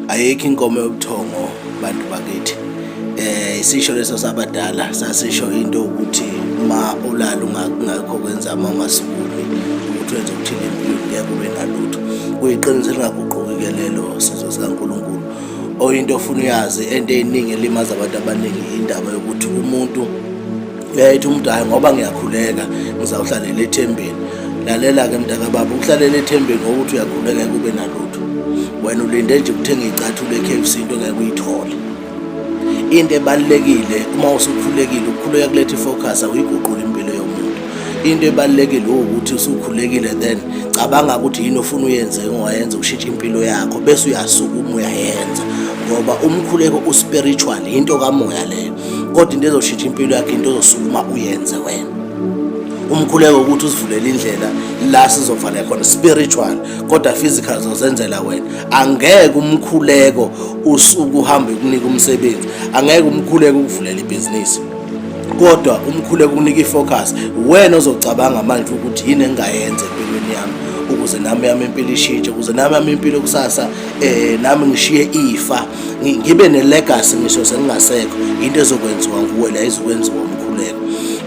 Ayikho inkomo yobuthongo bantu bakithi. Isisho leso sabadala sasisho into ukuthi uma ulala ungakho kwenza uma ungasukumi ukuthi wenze okuthile empilweni ngeke ube nalutho. Kuyiqiniso elingaguquki-ke lelo sizwe sikaNkulunkulu. Oyinto ofuna uyazi ento eyiningi elimaza abantu abaningi indaba yokuthi umuntu uyayithi umuntu hhayi ngoba ngiyakhuleka ngizawuhlalela ethembeni. Lalela-ke mntakababa, ukuhlalela ethembeni ngokuthi uyakhuleka ngeke ube nalutho. Wena ulinde nje ukuthenga iy'cathulo e-K_F_C into ongeke uyithole. Into ebalulekile uma usukhulekile, ukukhuleka kuletha i-focus, awuyiguquli impilo yomuntu. Into ebalulekile ukuthi usukhulekile then cabanga ukuthi yini ofuna uyenze ongayenza ukushintsha impilo yakho bese uyasukuma uyayenza ngoba umkhuleko u-spiritual, into kamoya leyo. Kodwa into ezoshintsha impilo yakho into ozosukuma uyenze wena. Umkhuleko ukuthi usivulele indlela la sizovala khona spiritual, kodwa physical uzozenzela wena. Angeke umkhuleko usuke uhambe ukunika umsebenzi, angeke umkhuleko ukuvulela ibhizinisi, kodwa umkhuleko ukunika i-focus. Wena ozocabanga manje ukuthi yini engingayenza empilweni yami ukuze nami yami impilo ishintshe, ukuze nami yami impilo kusasa nami ngishiye ifa, ngibe ne-legacy ngisho sengingasekho. Into ezokwenziwa nguwe la izokwenziwa umkhuleko.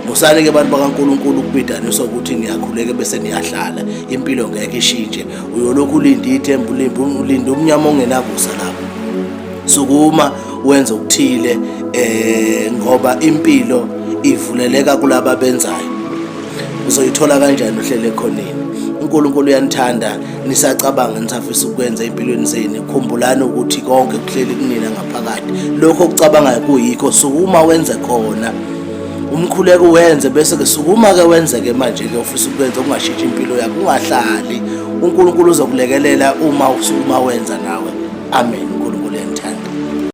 Musani-ke abantu bakaNkulunkulu ukubidaniswa ukuthi niyakhuleka bese niyahlala, impilo ngeke ishintshe. Uyolokhu ulinde ithemba, ulinde umnyama ongenakusa lapho. Sukuma wenze okuthile ngoba impilo ivuleleka kulaba abenzayo. Uzoyithola kanjani uhlele ekhoneni? uNkulunkulu uyanithanda, nisacabanga nisafisa ukwenza empilweni zenu. Khumbulani ukuthi konke kuhleli kunina ngaphakathi. Lokho okucabangayo kuyikho, sukuma wenze khona. Umkhuleko wenze bese ke sukuma ke wenzeke manje ke ufisa ukwenza okungashintsha impilo yakho, ungahlali. uNkulunkulu uzokulekelela uma usukuma wenza nawe. Amen.